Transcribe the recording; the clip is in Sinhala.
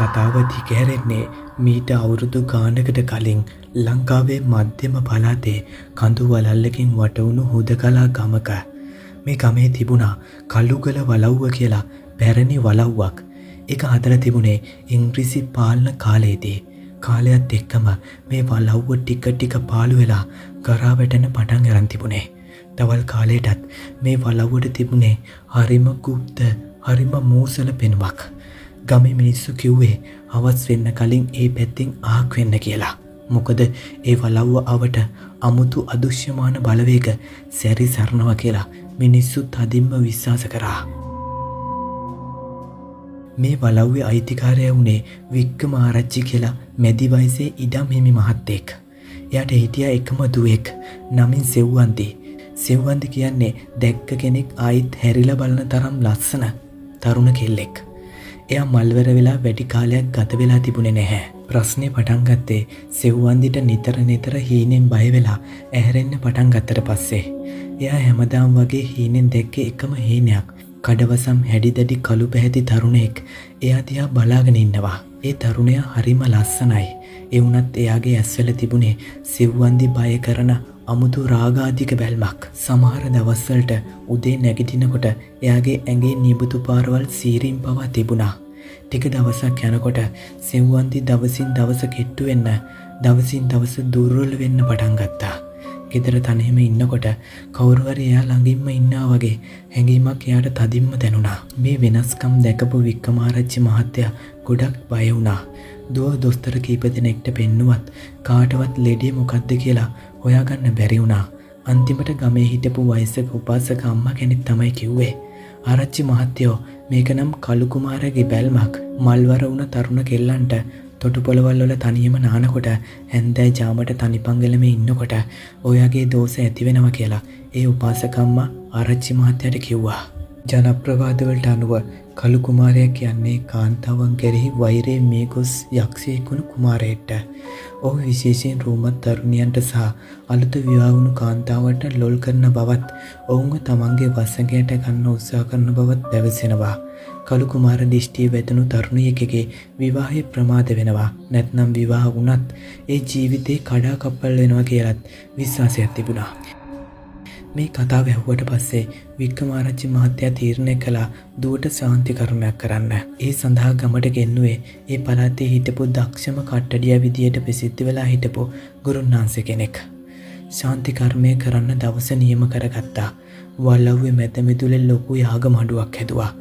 කතාව දිගහැරෙන්නේ මීට අවුරුදු ගානකට කලින් ලංකාවේ මධ්‍යම පළාතේ කඳු වලල්ලකින් වටවුණු හුදකලා ගමක. මේ ගමේ තිබුණා කළුගල වලව්ව කියලා පැරණි වලව්වක්. ඒක හදලා තිබුණේ ඉංග්‍රීසි පාලන කාලයේදී. කාලයත් එක්කම මේ වලව්ව ටික ටික පාළු වෙලා ගරා වැටෙන පටන් අරන් තිබුණේ. දවල් කාලයටත් මේ වලව්වට තිබුණේ හරිම ගුප්ත හරිම මූසල පෙනුමක්. ගමේ මිනිස්සු කිව්වේ හවස් වෙන්න කලින් ඒ පැත්තෙන් අහක් වෙන්න කියලා. මොකද ඒ වලව්ව අවට අමුතු අදෘශ්‍යමාන බලවේග සැරි සරනවා කියලා මිනිස්සු තදින්ම විශ්වාස කරා. මේ වලව්වේ අයිතිකාරයා වුණේ වික්‍රමාරච්චි කියලා මැදි වයසේ ඉඩම් හිමි මහත්තයෙක්. එයාට හිටියා එකම දුවෙක් නමින් සෙව්වන්ති. සෙව්වන්ති කියන්නේ දැක්ක කෙනෙක් ආයිත් හැරිලා බලන තරම් ලස්සන තරුණ කෙල්ලෙක්. එයා මල්වර වෙලා වැඩි කාලයක් ගත වෙලා තිබුණේ නැහැ. ප්‍රශ්නේ පටන් ගත්තේ සෙව්වන්දිට නිතර නිතර හීනෙන් බය වෙලා ඇහැරෙන්න පටන් ගත්තට පස්සේ. එයා හැමදාම වගේ හීනෙන් දැක්කේ එකම හීනයක්. කඩවසම් හැඩි දැඩි කළු පැහැති තරුණයෙක් එයා දිහා බලාගෙන ඉන්නවා. ඒ තරුණයා හරිම ලස්සනයි. ඒ වුණත් එයාගේ ඇස්වල තිබුණේ සෙව්වන්දි බය කරන අමුතු රාගාධික බැල්මක්. සමහර දවස්වලට උදේ නැගිටිනකොට එයාගේ ඇඟේ නිබුතු පාරවල් සීරීම් පවා තිබුණා. ටික දවසක් යනකොට සෙව්වන්දි දවසින් දවස කෙට්ටු වෙන්න, දවසින් දවස දුර්වල වෙන්න පටන් ගත්තා. ගෙදර තනියම ඉන්නකොට කවුරු හරි එයා ළඟින්ම ඉන්නා වගේ හැඟීමක් එයාට තදින්ම දැනුණා. මේ වෙනස්කම් දැකපු වික්‍රමාරච්චි මහත්තයා ගොඩක් බය වුණා. දුව දොස්තර කීප දෙනෙක්ට පෙන්නුවත් කාටවත් ලෙඩේ මොකද්ද කියලා හොයාගන්න බැරි වුණා. අන්තිමට ගමේ හිටපු වයසක උපාසක අම්මා කෙනෙක් තමයි කිව්වේ, ආරච්චි මහත්තයෝ මේක නම් කළු කුමාරගේ බැල්මක්. මල්වර වුණ තරුණ කෙල්ලන්ට තොටු පොළවල් වල තනියම නානකොට හැන්දෑ ජාමට තනිපංගලමේ ඉන්නකොට ඔයාගේ දෝෂ ඇති වෙනවා කියලා ඒ උපාසක අම්මා ආරච්චි මහත්තයාට කිව්වා. ජනප්‍රවාදවලට අනුව කළු කුමාරයා කියන්නේ කාන්තාවන් කෙරෙහි වෛරයෙන් මිය ගොස් යක්ෂයෙක් වුණු කුමාරයෙක්ට. ඔහු විශේෂයෙන් රූමත් තරුණියන්ට සහ අලුත විවාහ වුණු කාන්තාවන්ට ලොල් කරන බවත් ඔවුන්ව තමන්ගේ වසඟයට ගන්න උත්සාහ කරන බවත් පැවසෙනවා. කළු කුමාර දිෂ්ටිය වැටුණු තරුණියෙකුගේ විවාහය ප්‍රමාද වෙනවා. නැත්නම් විවාහ වුණත් ඒ ජීවිතේ කඩාකප්පල් වෙනවා කියලත් විශ්වාසයක් තිබුණා. මේ කතාව ඇහුවට පස්සේ වික්‍රමාරච්චි මහත්තයා තීරණය කළා දුවට ශාන්ති කර්මයක් කරන්න. ඒ සඳහා ගමට ගෙන්නුවේ ඒ පළාතේ හිටපු දක්ෂම කට්ටඩියා විදියට ප්‍රසිද්ධ වෙලා හිටපු ගුරුන්නාන්සේ කෙනෙක්. ශාන්ති කර්මය කරන්න දවස නියම කරගත්තා. වලව්වේ මැද මිදුලේ ලොකු යාග මඩුවක් හැදුවා.